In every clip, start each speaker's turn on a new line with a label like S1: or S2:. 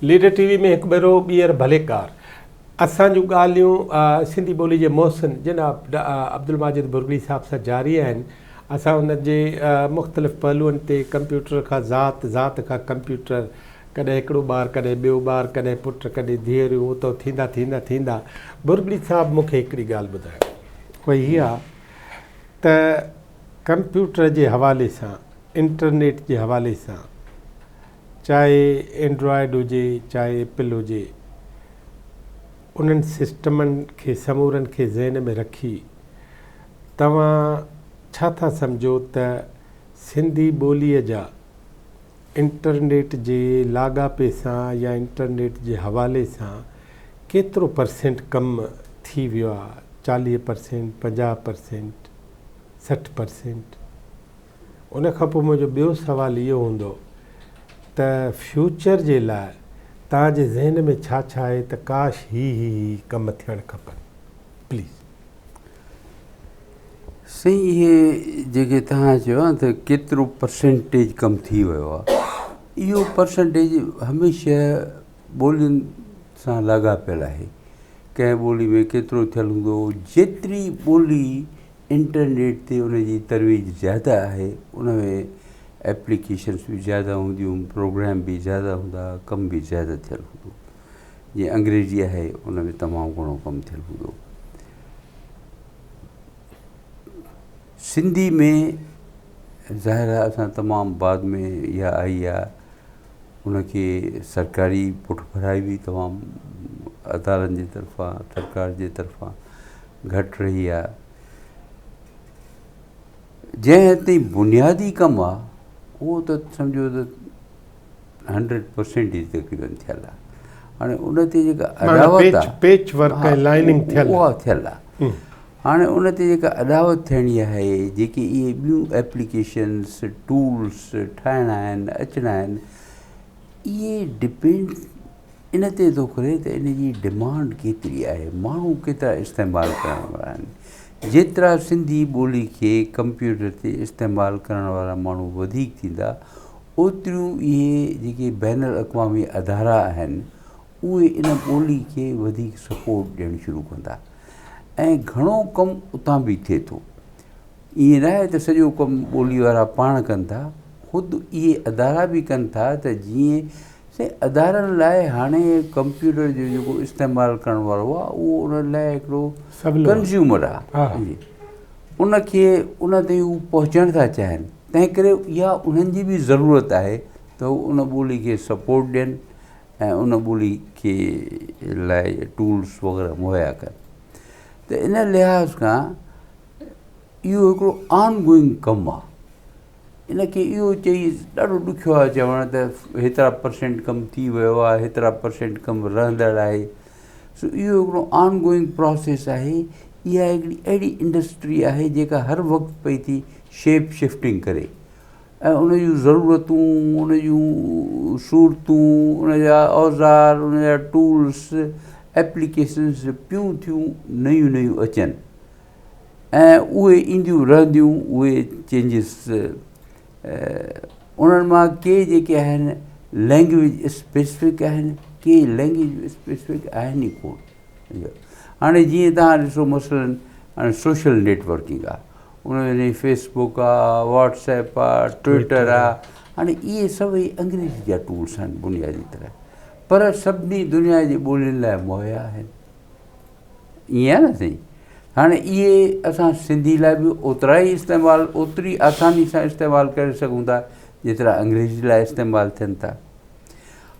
S1: Leader ٽي V ۾ هڪ ڀيرو ٻيهر ڀليڪار. اسان جون ڳالهيون سنڌي ٻولي جي محسن جناب عبدالماجد ڀرڳڙي صاحب سان جاري آهن. اسان ان جي مختلف پهلوئن تي ڪمپيوٽر کان ذات، ذات کان ڪمپيوٽر، ڪڏهن هڪڙو ٻار ڪڏهن ٻيو ٻار، ڪڏهن پٽ ڪڏهن ڌيئريون اتو ٿيندا ٿيندا ٿيندا ڀرڳڙي صاحب مون کي هڪڙي ڳالهه ٻڌايو اها هي آ ته ڪمپيوٽر جي حوالي سان انٽرنيٽ جي حوالي سان چاهي اينڊرائيڊ هجي چاهي ايپل هجي انهن سسٽمن کي سمورن کي ذهن ۾ رکي توهان ڇا ٿا سمجهو ته سنڌي ٻوليء جا انٽرنيٽ جي لاڳاپي سان يا انٽرنيٽ جي حوالي سان ڪيترو پرسينٽ ڪم ٿي ويو آهي 40 پرسينٽ، 50 پرسينٽ، 60 پرسينٽ؟ ان کان پوء منهنجو ٻيو سوال اهو هوندو ته فيوچر جي لاء توهان جي ذهن ۾ ڇا ڇا آهي ته ڪاش هي هي هي ڪم ٿيڻ کپن. پليز.
S2: سائين اهي جيڪي توهان چيو آهي ته ڪيترو پرسنٽيج ڪم ٿي ويو آهي اهو پرسنٽيج هميشه ٻولين سان لاڳاپيل آهي ڪنهن ٻولي ۾ ڪيترو ٿيل هوندو جيتري ٻولي انٽرنيٽ تي ان جي ترويج زياده آهي ان ۾ ايپليڪيشنس به زياده هونديون پروگرام به زياده هوندا ڪم به زياده ٿيل هوندو جيئن انگريزي آهي ان ۾ تمام گهڻو ڪم ٿيل هوندو سنڌي ۾ ظاهر آهي اسان تمام بعد ۾ اها آئي آهي ان کي سرڪاري پٺڀرائي به تمام ادارن جي طرفان سرڪار جي طرفان گهٽ رهي آهي. جنهن حد تائين بنيادي ڪم آهي اهو ته سمجهو ته هنڊريڊ پرسينٽ ئي تقريبن ٿيل آهي. هاڻي ان تي جيڪا اڏاوت آهي
S1: پيچ ورڪ ۽ لائننگ ٿيل
S2: اها ٿيل آهي. هاڻي ان تي جيڪا اڏاوت ٿيڻي آهي جيڪي اهي ٻيون ايپليڪيشنس ٽولس ٺاهڻا آهن اچڻا آهن اهي ڊپينڊ ان تي ٿو ڪري ته ان جي ڊمانڊ ڪيتري آهي، ماڻهو ڪيترا استعمال ڪرڻ وارا آهن. جيترا سنڌي ٻولي کي ڪمپيوٽر تي استعمال ڪرڻ وارا ماڻهو وڌيڪ ٿيندا، اوتريون اهي جيڪي بين الاقوامي ادارا آهن، اهي ان ٻولي کي وڌيڪ سپورٽ ڏيڻ شروع ڪندا ۽ گهڻو ڪم اتان به ٿئي ٿو. ائين ناهي ته سڄو ڪم ٻولي وارا پاڻ ڪن ٿا، خود اهي ادارا به ڪن ٿا ته جيئن سائين ادارن لاء هاڻي ڪمپيوٽر جو جيڪو استعمال ڪرڻ وارو آهي اهو انهن لاء هڪڙو ڪنزيومر آهي ان کي ان تائين هو پهچڻ ٿا چاهين تنهن ڪري اها انهن جي به ضرورت آهي ته هو ان ٻولي کي سپورٽ ڏين ۽ ان ٻولي کي لاء ٽولس وغيره مهيا ڪن ته ان لحاظ کان اهو هڪڙو آن گوئنگ ڪم آهي ان کي اهو چئي ڏاڍو ڏکيو آهي چوڻ ته هيترا پرسينٽ ڪم ٿي ويو آهي هيترا پرسينٽ ڪم رهندڙ آهي سو اهو هڪڙو آن گوئنگ پراسيس آهي اها هڪڙي اهڙي انڊسٽري آهي جيڪا هر وقت پئي ٿي شيپ شفٽنگ ڪري ۽ ان جون ضرورتون ان جون صورتون ان جا اوزار ان جا ٽولس ايپليڪيشنس پيون ٿيون نيون نيون اچن ۽ اهي اينديون رهنديون اهي چينجز انهن مان ڪي جيڪي آهن لينگويج اسپيسفڪ آهن ڪي لينگويج اسپيسفڪ آهن ئي ڪون هاڻي جيئن تهان ڏسو مثلاً هاڻي سوشل نيٽورڪنگ آهي ان ۾ فيس بڪ آهي واٽس ايپ آهي ٽوئٽر آهي هاڻي اهي سڀئي انگريزي جا ٽولس آهن بنيادي طرح پر سڀني دنيا جي ٻولين لاء مهيا آهن ائين آهي نه سائين هاڻي اهي اسان سنڌي لاء به اوترا ئي استعمال اوتري آساني سان استعمال ڪري سگهون ٿا جيترا انگريزي لاء استعمال ٿين ٿا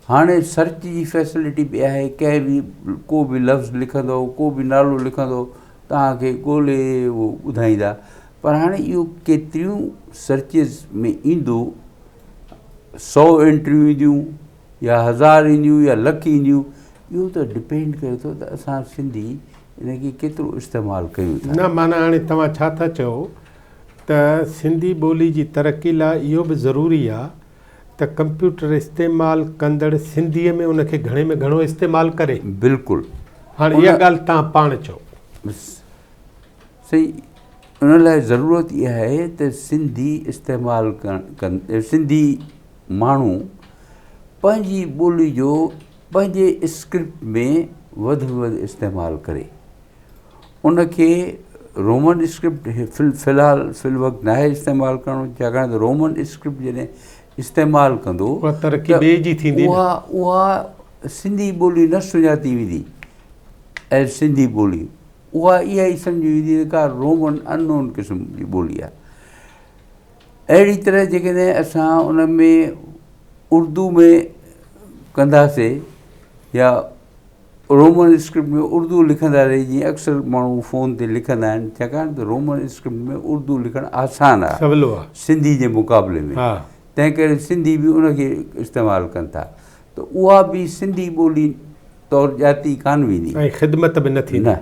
S2: هاڻي سرچ جي فيسلٽي به آهي ڪنهن به ڪو به لفظ لکندو ڪو به نالو لکندو توهانکي ڳولي اهو ٻڌائيندا پر هاڻي اهو ڪيتريون سرچز ۾ ايندو 100 انٽريون اينديون يا هزار اينديون يا لک اينديون اهو ته ڊپينڊ ڪري ٿو ته اسان سنڌي ان کي ڪيترو استعمال ڪيون ٿا.
S1: نه معنيٰ هاڻي توهان ڇا ٿا چئو ته سنڌي ٻولي جي ترقي لاء اهو به ضروري آ ته ڪمپيوٽر استعمال ڪندڙ سنڌيء ۾ ان کي گهڻي ۾ گهڻو استعمال ڪري.
S2: بلڪل.
S1: هاڻي اها ڳالهه توهان پاڻ چئو.
S2: سائين ان لاء ضرورت اها آهي ته سنڌي استعمال ڪرڻ سنڌي ماڻهو پنهنجي ٻولي جو پنهنجي اسڪرپٽ ۾ وڌ ۾ وڌ استعمال ڪري. ان کي رومن اسڪرپٽ في الحال في الوقت ناهي استعمال ڪرڻو ڇاڪاڻ ته رومن اسڪرپٽ جڏهن استعمال ڪندو
S1: اها ترقي ٻئي جي ٿيندي
S2: اها اها سنڌي ٻولي نه سڃاتي ويندي ايز سنڌي ٻولي اها اها ئي سمجهي ويندي ته ڪا رومن ان نون قسم جي ٻولي آهي اهڙي طرح جيڪڏهن اسان ان ۾ اردو ۾ ڪنداسي يا رومن اسڪرپٽ ۾ اردو لکندا رهي جيئن اڪثر ماڻهو فون تي لکندا آهن ڇاڪاڻ ته رومن اسڪرپٽ ۾ اردو لکڻ آسان آهي
S1: سولو آهي
S2: سنڌي جي مقابلي ۾ تنهن ڪري سنڌي به ان کي استعمال ڪن ٿا ته اها به سنڌي ٻولي طور ڄاتي ڪانه ويندي
S1: ۽ خدمت به نه ٿيندي
S2: نه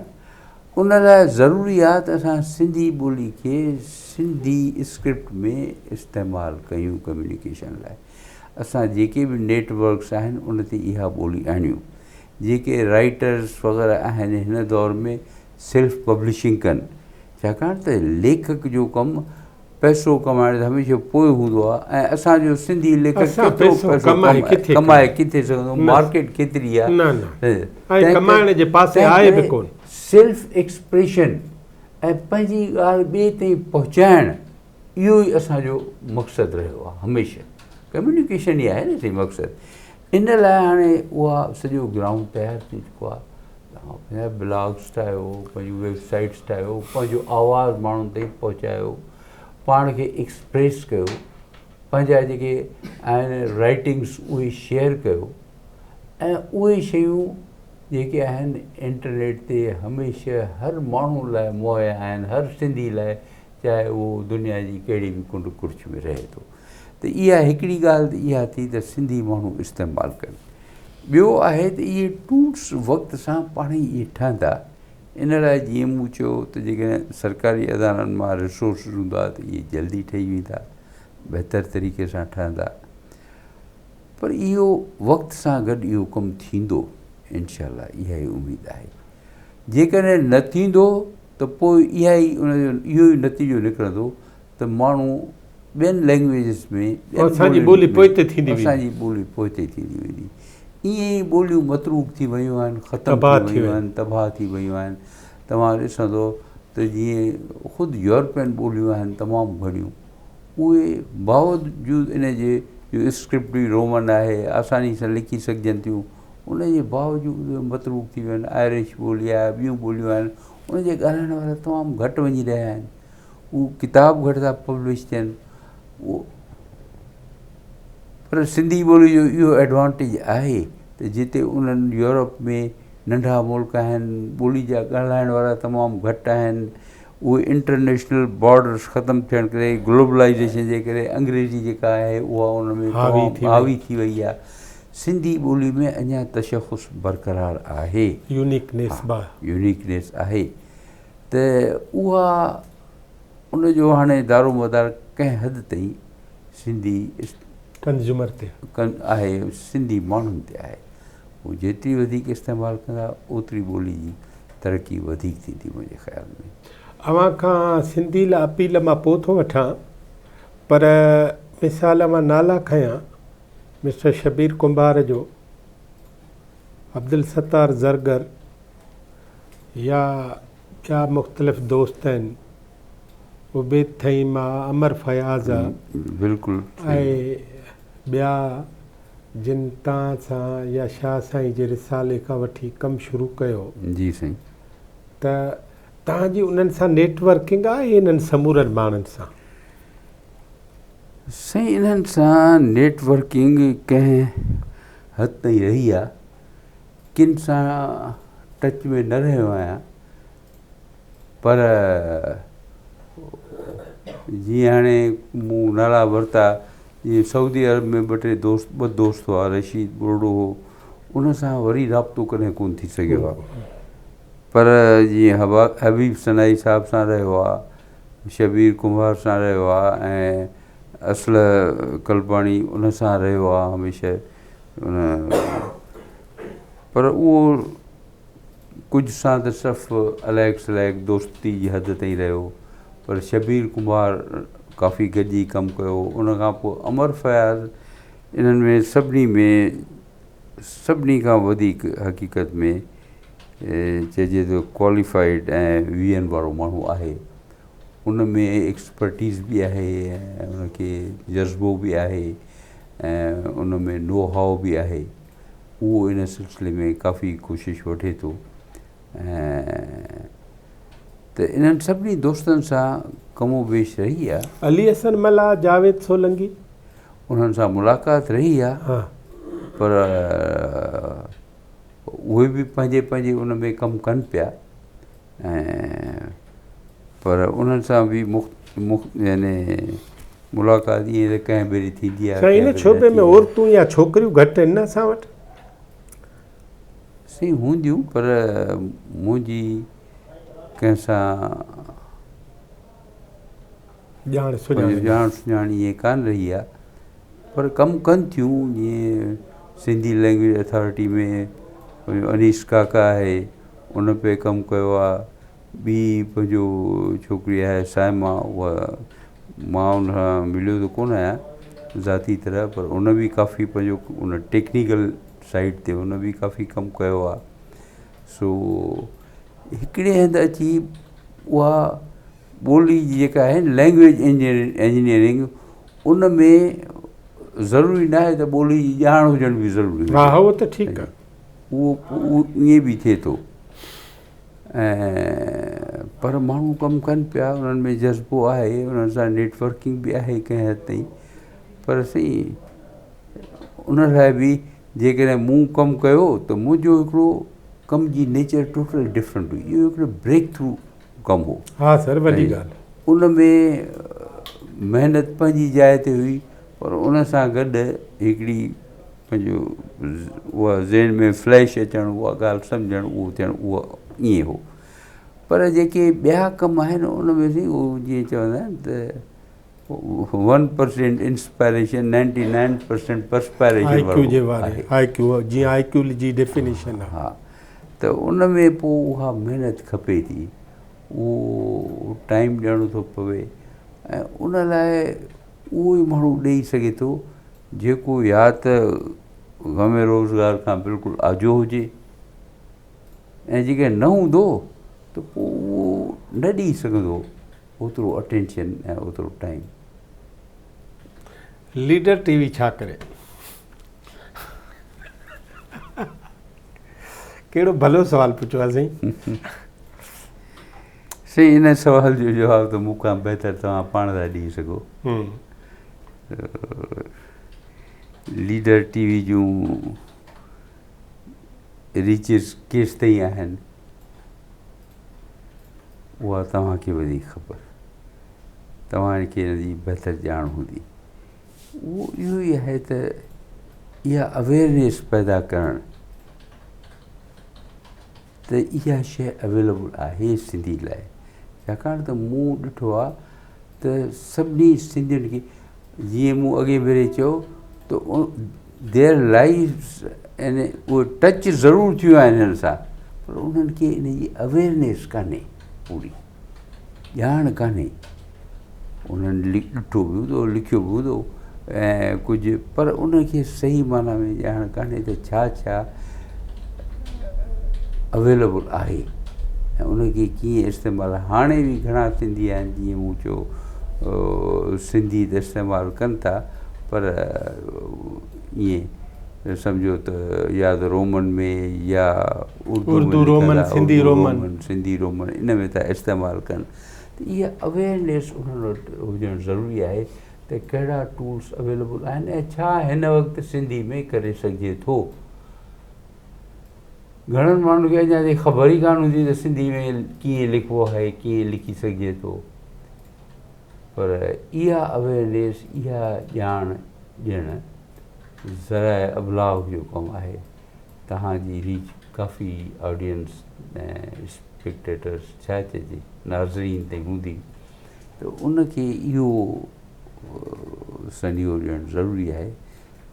S2: ان لاء ضروري آهي ته اسان سنڌي ٻولي کي سنڌي اسڪرپٽ ۾ استعمال ڪيون ڪميونيڪيشن لاء اسان جيڪي به نيٽ ورڪس آهن ان تي اها ٻولي آڻيون. جيڪي رائيٽرس وغيره آهن هن دور ۾ سيلف پبلشنگ ڪن ڇاڪاڻ ته ليکڪ جو ڪم پئسو ڪمائڻ ته هميشه پوء هوندو آهي ۽ اسان جو سنڌي ليکڪ ڪيترو پئسو ڪمائي ڪٿي سگهندو مارڪيٽ ڪيتري آهي
S1: نه نه ۽ ڪمائڻ جي پاسي آهي به ڪون.
S2: سيلف ايڪسپريشن ۽ پنهنجي ڳالهه ٻئي تائين پهچائڻ اهو ئي اسان جو مقصد رهيو آهي هميشه ڪميونيڪيشن ئي آهي نه سائين مقصد ان لاء هاڻي اها سڄو گرائونڊ تيار ٿي چڪو آهي توهان پنهنجا بلاگس ٺاهيو پنهنجون ويب سائيٽس ٺاهيو پنهنجو آواز ماڻهن تائين پهچايو پاڻ کي ايڪسپريس ڪيو پنهنجا جيڪي آهن رائٽنگس اهي شيئر ڪيو ۽ اهي شيون جيڪي آهن انٽرنيٽ تي هميشه هر ماڻهو لاء مهيا آهن هر سنڌي لاء چاهي اهو دنيا جي ڪهڙي به ڪنڊ ڪڙڇ ۾ رهي ٿو ته اها هڪڙي ڳالهه ته اها ٿي ته سنڌي ماڻهو استعمال ڪن. ٻيو آهي ته اهي ٽولس وقت سان پاڻ ئي اهي ٺهندا. ان لاء جيئن مون چيو ته جيڪڏهن سرڪاري ادارن مان ريسورسز هوندا ته اهي جلدي ٺهي ويندا، بهتر طريقي سان ٺهندا. پر اهو وقت سان گڏ اهو ڪم ٿيندو انشاء الله اها ئي اميد آهي. جيڪڏهن نه ٿيندو ته پوء اها ئي ان جو اهو ئي نتيجو نڪرندو ته ماڻهو ٻين لينگويجز ۾ ٻين
S1: اسان جي
S2: ٻولين
S1: ٻولي
S2: ۾
S1: پوئتي ٿيندي ويندي.
S2: اسان جي ٻولي پوئتي ٿيندي ويندي. ائين ئي ٻوليون متروڪ ٿي ويون آهن، ختم
S1: تباهه
S2: ٿي
S1: ٿي
S2: ويون
S1: ويون.
S2: آهن، تباهه ٿي ويون آهن. توهان ڏسندو ته جيئن خود يورپين ٻوليون آهن تمام گهڻيون اهي باوجود ان جي جو اسڪرپٽ به رومن آهي آساني سان لکي سگهجن ٿيون ان جي باوجود اهي متروڪ ٿي ويون آهن. آئرش ٻولي آهي، ٻيون ٻوليون آهن، ان جي ڳالهائڻ وارا تمام گهٽ وڃي رهيا آهن. اهي ڪتاب گهٽ ٿا پبلش ٿين. پر سنڌي ٻولي جو اهو ايڊوانٽيج آهي ته جتي انهن يورپ ۾ ننڍا ملڪ آهن، ٻولي جا ڳالهائڻ وارا تمام گهٽ آهن، اهي انٽرنيشنل بارڊرس ختم ٿيڻ ڪري گلوبلائيزيشن جي ڪري انگريزي جيڪا آهي اها ان ۾ تمام حاوي ٿي وئي آهي. سنڌي ٻولي ۾ اڃا تشخص برقرار آهي.
S1: يونيڪنيس به.
S2: يونيڪنيس آهي ته اها ان جو هاڻي دارومدار ڪنهن حد تائين سنڌي
S1: ڪنزيومر تي
S2: آهي سنڌي ماڻهن تي آهي. هو جيتري وڌيڪ استعمال ڪندا اوتري ٻولي جي ترقي وڌيڪ ٿيندي منهنجي خيال ۾.
S1: اوهان کان سنڌي لاء اپيل مان پوء ٿو وٺان پر مثال اوهان نالا کنيا مسٽر شبير ڪنڀار جو، عبدالستار زرگر يا ٻيا مختلف دوست آهن، عبيد ٿهيم آ، امر فياض آ
S2: بلڪل
S1: ۽ ٻيا جن تان سان يا شاهه سائين جي رسالي کان وٺي ڪم شروع ڪيو.
S2: جي سائين.
S1: ته توهان جي انهن سان نيٽ ورڪنگ آهي انهن سمورن ماڻهن سان؟
S2: سائين انهن سان نيٽ ورڪنگ ڪنهن حد تائين رهي آ ڪن سان ٽچ ۾ نه رهيو آهيان پر جيئن هاڻي مون نالا ورتا جيئن سعودي عرب ۾ ٻه ٽي دوست ٻه دوست هئا رشيد ٻرڙو هو ان سان وري رابطو ڪڏهن ڪونه ٿي سگهيو آ پر جيئن حبيب سنائي صاحب سان رهيو آ شبير ڪنڀار سان رهيو آ ۽ اصله قلباڻي ان سان رهيو آ هميشه ان پر اهو ڪجهه سان ته صرف علائق سلائق دوستي جي حد تائين رهيو پر شبير ڪنڀار ڪافي گڏجي ڪم ڪيو ان کان پوء امر فياض انهن ۾ سڀني ۾ سڀني کان وڌيڪ حقيقت ۾ چئجي ته ڪواليفائيڊ ۽ ويهن وارو ماڻهو آهي. ان ۾ ايڪسپرٽيز به آهي ۽ ان کي جذبو به آهي ۽ ان ۾ نو هائو به آهي. اهو ان سلسلي ۾ ڪافي ڪوشش وٺي ٿو ۽ ته انهن سڀني دوستن سان ڪم و بيش رهي آ.
S1: علي حسن ملاح، جاويد سولنگي.
S2: انهن سان ملاقات رهي آ پر اهي به پنهنجي پنهنجي ان ۾ ڪم ڪن پيا ۽ پر انهن سان به يعني ملاقات ائين ته ڪنهن ڀيري ٿيندي آهي.
S1: سائين ان شعبي ۾ عورتون يا ڇوڪريون گهٽ آهن نه اسان وٽ؟
S2: سائين هونديون پر منهنجي ڪنهن سان
S1: ڄاڻ سڃاڻ
S2: ڄاڻ سڃاڻ ائين ڪانه رهي آهي پر ڪم ڪن ٿيون جيئن سنڌي لينگويج اٿارٽي ۾ انيس ڪاڪا آهي ان پي ڪم ڪيو آهي ٻي پنهنجو ڇوڪري آهي صائمه اها مان ان سان مليو ته ڪونه آهيان ذاتي طرح پر ان به ڪافي پنهنجو ان ٽيڪنيڪل سائيڊ تي ان به ڪافي ڪم ڪيو آهي سو هڪڙي هنڌ اچي اها ٻولي جي جيڪا آهي لينگويج انجنيئرنگ ان ۾ ضروري نه آهي ته ٻولي جي ڄاڻ هجڻ به ضروري
S1: ها اهو ته ٺيڪ آهي
S2: اهو ائين به ٿئي ٿو ۽ پر ماڻهو ڪم ڪن پيا انهن ۾ جذبو آهي انهن سان نيٽ ورڪنگ به آهي ڪنهن حد تائين پر سائين ان لاء به جيڪڏهن مون ڪم ڪيو ته منهنجو هڪڙو ڪم جي نيچر ٽوٽل ڊفرنٽ هئي اهو هڪڙو بريڪ ٿرو ڪم هو.
S1: ها سر وڏي ڳالهه.
S2: ان ۾ محنت پنهنجي جاء تي هئي پر ان سان گڏ هڪڙي پنهنجو اها ذهن ۾ فليش اچڻ اها ڳالهه سمجهڻ اهو ٿيڻ اهو ائين هو پر جيڪي ٻيا ڪم آهن ان ۾ سائين اهو جيئن چوندا آهن ته one percent inspiration ninety nine percent perspiration
S1: I Q جي واري آء ڪيو جيئن آء ڪيو جي ڊيفينيشن آهي
S2: ها ته ان ۾ پوء اها محنت کپي ٿي اهو ٽائيم ڏيڻو ٿو پوي ۽ ان لاء اهو ئي ماڻهو ڏيئي سگهي ٿو جيڪو يا ته غم روزگار کان بلڪل آجو هجي ۽ جيڪڏهن نه هوندو ته پوء اهو نه ڏيئي سگهندو اوترو اٽينشن ۽ اوترو ٽائيم.
S1: ليڊر ٽي وي ڇا ڪري؟ ڪهڙو ڀلو سوال پڇيو آهي سائين.
S2: سائين ان سوال جو جواب ته مون کان بهتر توهان پاڻ ٿا ڏئي سگهو. ليڊر ٽي وي جون ريچز ڪيستائين آهن؟ اها توهان کي وڌيڪ خبر، توهان کي ان جي بهتر ڄاڻ هوندي. اهو اهو ئي آهي ته اها اويئرنيس پيدا ڪرڻ ته اها شيء اويليبل آهي سنڌي لاء ڇاڪاڻ ته مون ڏٺو آهي ته سڀني سنڌين کي جيئن مون اڳئين ڀيري چيو ته ديئر لائيوز يعني اهي ٽچ ضرور ٿيون آهن هن سان پر انهن کي ان جي اويئرنيس ڪانهي پوري ڄاڻ ڪانهي انهن ڏٺو به هوندو لکيو به هوندو ۽ ڪجهه پر ان کي صحيح معنيٰ ۾ ڄاڻ ڪانهي ته ڇا ڇا اويليبل آهي ۽ ان کي ڪيئن استعمال هاڻي به گهڻا سنڌي آهن جيئن مون چيو سنڌي ته استعمال ڪن ٿا پر ائين سمجهو ته يا ته رومن ۾ يا
S1: Urdu Roman Sindhi Roman
S2: Sindhi Roman ان ۾ ٿا استعمال ڪن ته اها اويئرنيس انهن وٽ هجڻ ضروري آهي ته ڪهڙا ٽولس اويليبل آهن ۽ ڇا هن وقت سنڌي ۾ ڪري سگهجي ٿو. گهڻن ماڻهن کي اڃا تائين خبر ئي ڪانه هوندي ته سنڌي ۾ ڪيئن لکبو آهي، ڪيئن لکي سگهجي ٿو. پر اها اويئرنيس، اها ڄاڻ ڏيڻ ذرائع ابلاغ جو ڪم آهي. توهان جي ريچ ڪافي آڊينس ۽ اسپيڪٽيٽرس ڇا چئجي ناظرين تائين هوندي ته ان کي اهو سنيهو ڏيڻ ضروري آهي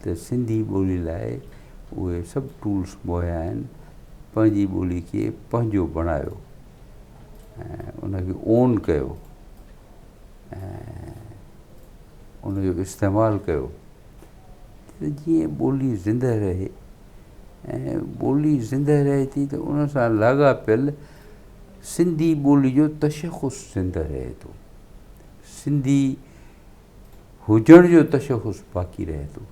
S2: ته سنڌي ٻولي لاء اهي سڀ ٽولس مهيا آهن پنهنجي ٻولي کي پنهنجو بڻايو ۽ ان کي اون ڪيو ۽ ان جو استعمال ڪيو ته جيئن ٻولي زنده رهي. ۽ ٻولي زندهه رهي ٿي ته ان سان لاڳاپيل سنڌي ٻولي جو تشخص زندهه رهي ٿو. سنڌي هجڻ جو تشخص باقي رهي ٿو.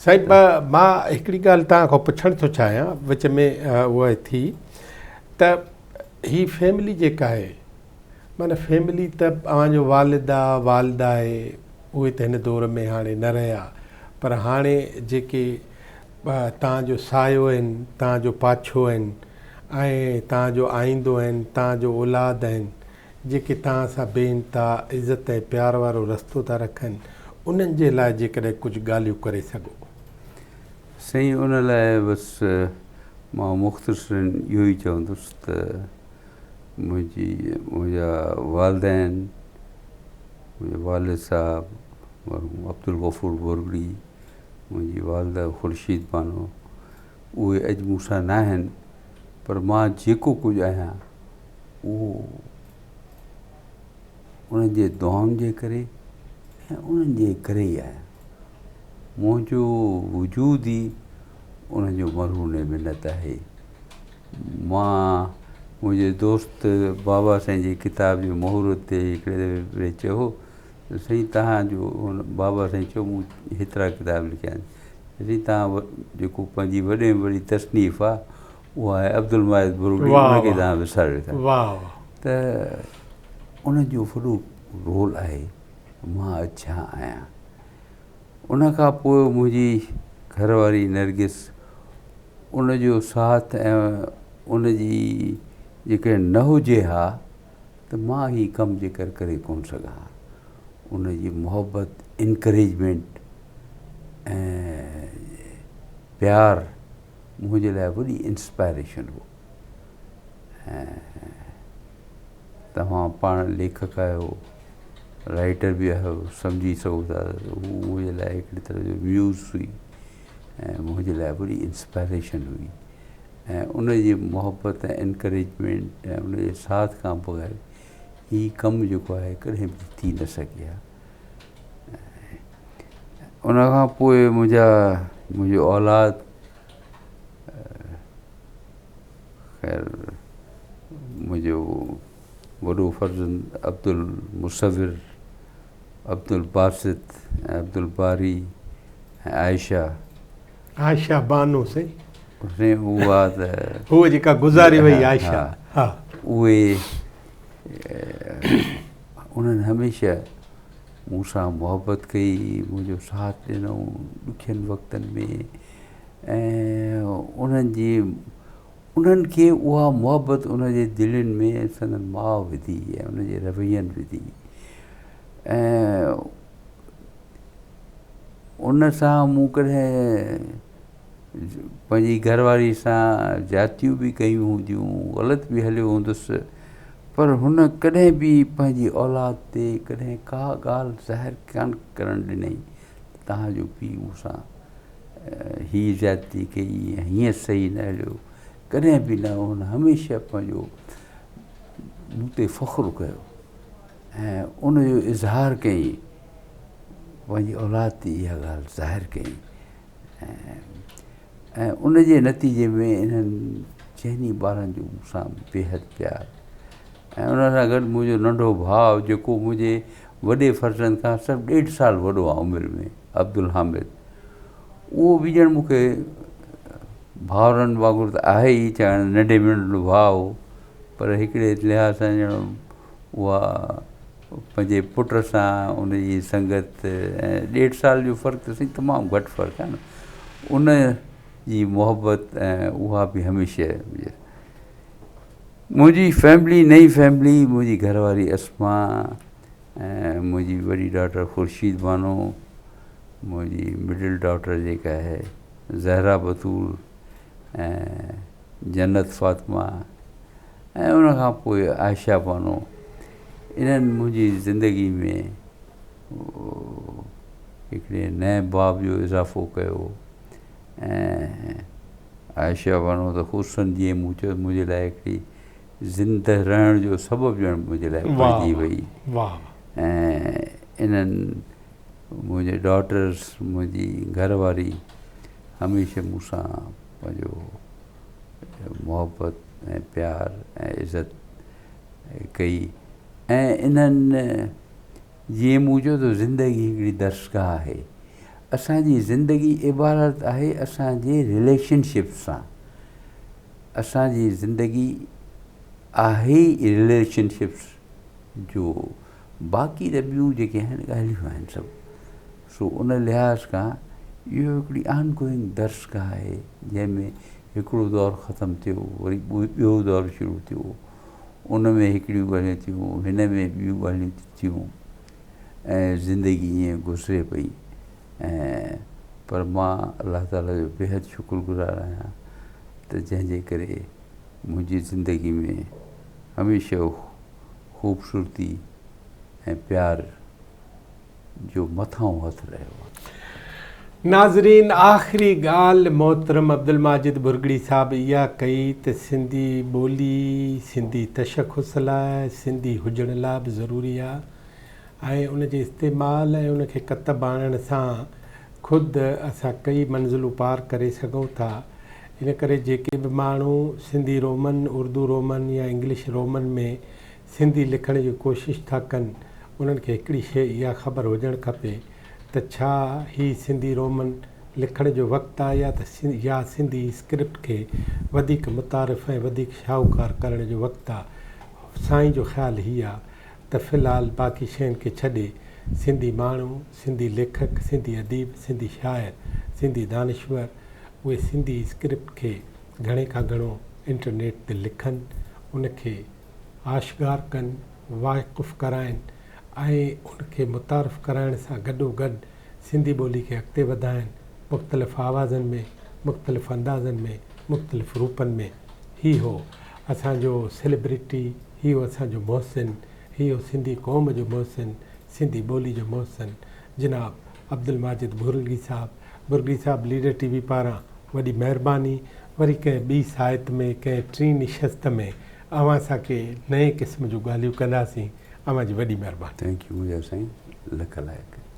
S1: سائين مان هڪڙي ڳالهه توهان کان پڇڻ ٿو چاهيان وچ ۾ اها ٿي ته هي فيملي جيڪا آهي معنيٰ فيملي ته اوهان جو والد آ والده آهي اهي ته هن دور ۾ هاڻي نه رهيا پر هاڻي جيڪي توهان جو سايو آهن توهان جو پاڇو آهن ۽ توهان جو آئيندو آهن توهان جو اولاد آهن جيڪي توهان سان بي انتها عزت ۽ پيار وارو رستو ٿا رکن، انهن جي لاء جيڪڏهن ڪجهه ڳالهيون ڪري سگهو.
S2: سائين ان لاء بس مان مختصراً اهو ئي چوندس ته منهنجي منهنجا والدين منهنجو والد صاحب مرحوم عبدالغفور ڀرڳڙي منهنجي والده خورشيد بانو اهي اڄ مون سان ناهن پر مان جيڪو ڪجهه آهيان اهو انهن جي دعائن جي ڪري ۽ انهن جي ڪري ئي آهيان. منهنجو وجود ئي انهن جو مرهون منت آهي. مان منهنجي دوست بابا سائين جي ڪتاب جي مهورت تي هڪڙي دفعي چيو هو ته سائين توهان جو بابا سائين چيو مون هيترا ڪتاب لکيا آهن سائين توهان جيڪو پنهنجي وڏي ۾ وڏي تصنيف آهي اها آهي عبدالماجد ڀرڳڙي ان کي توهان وساريو ٿا ته ان جو وڏو رول آهي مان اڄ ڇا آهيان ان کان پوء منهنجي گهر واري نرگس ان جو ساٿ ۽ ان جي جيڪڏهن نه هجي ها ته مان هي ڪم جيڪر ڪري ڪونه سگهان ها ان جي محبت انڪريجمينٽ ۽ پيار منهنجي لاء وڏي انسپائريشن هو ۽ توهان پاڻ ليکڪ آهيو رائيٽر به آهيو سمجهي سگهو ٿا ته هو منهنجي لاء هڪڙي طرح جو ميوز هئي ۽ منهنجي لاء وڏي انسپائريشن هئي ۽ ان جي محبت ۽ انڪريجمينٽ ۽ ان جي ساٿ کان بغير هي ڪم جيڪو آهي ڪڏهن به ٿي نه سگهي ها ان کان پوء منهنجا منهنجو اولاد خير منهنجو وڏو فرزند عبدالمصور عبدالباسط ۽ عبدالباري ۽ عائشه
S1: عائشه بانو سائين
S2: سائين اها ته
S1: هوء جيڪا گذاري وئي عائشه ها
S2: اهي انهن هميشه مون سان محبت ڪئي، منهنجو ساٿ ڏنائون ڏکين وقتن ۾ ۽ انهن جي انهن کي اها محبت ان جي دلين ۾ سندن ماء وڌي ۽ ان جي روين وڌي ۽ ان سان مون ڪڏهن پنهنجي گهر واري سان زيادتيون به ڪيون هونديون، غلط به هليو هوندس، پر هن ڪڏهن به پنهنجي اولاد تي ڪڏهن ڪا ڳالهه ظاهر ڪانه ڪرڻ ڏنائين ته توهان جو پيء مون سان هي زيادتي ڪئي يا هيئن صحيح نه هليو، ڪڏهن به نه، هن هميشه پنهنجو مون تي فخر ڪيو ۽ ان جو اظهار ڪيائين، پنهنجي اولاد تي اها ڳالهه ظاهر ڪيائين. ۽ ان جي نتيجي ۾ انهن چئني ٻارن جو مون سان بيحد پيار ۽ ان سان گڏ منهنجو ننڍو ڀاء جيڪو منهنجي وڏي فرزند کان صرف ڏيڍ سال وڏو آهي عمر ۾ عبدالحامد اهو به ڄڻ مون کي ڀائرن وانگر ته آهي ئي ڇاڪاڻ ته ننڍي ۾ ننڍو ڀاء هو پر هڪڙي لحاظ سان ڄڻ اها پنهنجي پٽ سان ان جي سنگت ۽ ڏيڍ سال جو فرق ته سائين تمام گهٽ فرق آهي نه ان جي محبت ۽ اها به هميشه منهنجي فيملي نئين فيملي منهنجي گهر واري اسما ۽ منهنجي وڏي ڊاٽر خورشيد بانو منهنجي مڊل ڊاٽر جيڪا آهي زهرا بتول ۽ جنت فاطمه ۽ ان کان پوء عائشه بانو انهن منهنجي زندگي ۾ هڪڙي نئين باب جو اضافو ڪيو ۽ عائشه بانو ته خصوصن جيئن مون چيو منهنجي لاء هڪڙي زنده رهڻ جو سبب ڄڻ منهنجي لاء بڻجي وئي ۽ انهن منهنجي ڊاٽرس منهنجي گهر واري هميشه مون سان پنهنجو محبت ۽ پيار ۽ عزت ڪئي ۽ انهن جيئن مون چيو ته زندگي هڪڙي درسگاهه آهي. اسان جي زندگي عبارت آهي اسان جي رليشن شپ سان. اسان جي زندگي آهي ئي رليشن شپس جو باقي ته ٻيون جيڪي آهن ڳالهيون آهن سڀ. سو ان لحاظ کان اهو هڪڙي آن گوئنگ درسگاهه آهي جنهن ۾ هڪڙو دور ختم ٿيو وري ٻيو دور شروع ٿيو. ان ۾ هڪڙيون ڳالهيون ٿيون، هن ۾ ٻيون ڳالهيون ٿيون ۽ زندگي ائين گذري پئي ۽ پر مان الله تعاليٰ جو بيحد شڪر گذار آهيان ته جنهن جي ڪري منهنجي زندگي ۾ هميشه خوبصورتي ۽ پيار جو مٿانهون هٿ رهيو آهي.
S1: ناظرين آخري ڳالهه محترم عبدالماجد ڀرڳڙي صاحب اها ڪئي ته سنڌي ٻولي سنڌي تشخص لاء سنڌي هجڻ لاء به ضروري آهي ۽ ان جي استعمال ۽ ان کي ڪتب آڻڻ سان خود اسان ڪئي منزلون پار ڪري سگهون ٿا ان ڪري جيڪي به ماڻهو سنڌي رومن اردو رومن يا انگلش رومن ۾ سنڌي لکڻ جي ڪوشش ٿا ڪن انهن کي هڪڙي شيء اها خبر هجڻ کپي ته ڇا هي سنڌي رومن لکڻ جو وقت آ يا ته يا سنڌي اسڪرپٽ کي وڌيڪ متعارف ۽ وڌيڪ شاهوڪار ڪرڻ جو وقت آ. سائين جو خيال هي آ ته في الحال باقي شين کي ڇڏي سنڌي ماڻهو، سنڌي ليکڪ، سنڌي اديب، سنڌي شاعر، سنڌي دانشور اهي سنڌي اسڪرپٽ کي گهڻي کان گهڻو انٽرنيٽ تي لکن ان کي آشڪار ڪن، واقف ڪرائين ۽ ان کي متعارف ڪرائڻ سان گڏوگڏ سنڌي ٻولي کي اڳتي وڌائين، مختلف آوازن ۾، مختلف اندازن ۾، مختلف روپن ۾. هي هو اسان جو سيلبرٽي، هي هو اسان جو محسن، هي هو سنڌي قوم جو محسن، سنڌي ٻولي جو محسن، جناب عبدالماجد ڀرڳڙي صاحب. ڀرڳڙي صاحب ليڊر ٽي وي پاران وڏي مهرباني. وري ڪنهن ٻي ساعت ۾ ڪنهن ٽين نشست ۾ اوهان سان ڪي نئين قسم جون ڳالهيون ڪنداسين. اوهان جي وڏي مهرباني.
S2: Thank you منهنجا سائين لک لائق.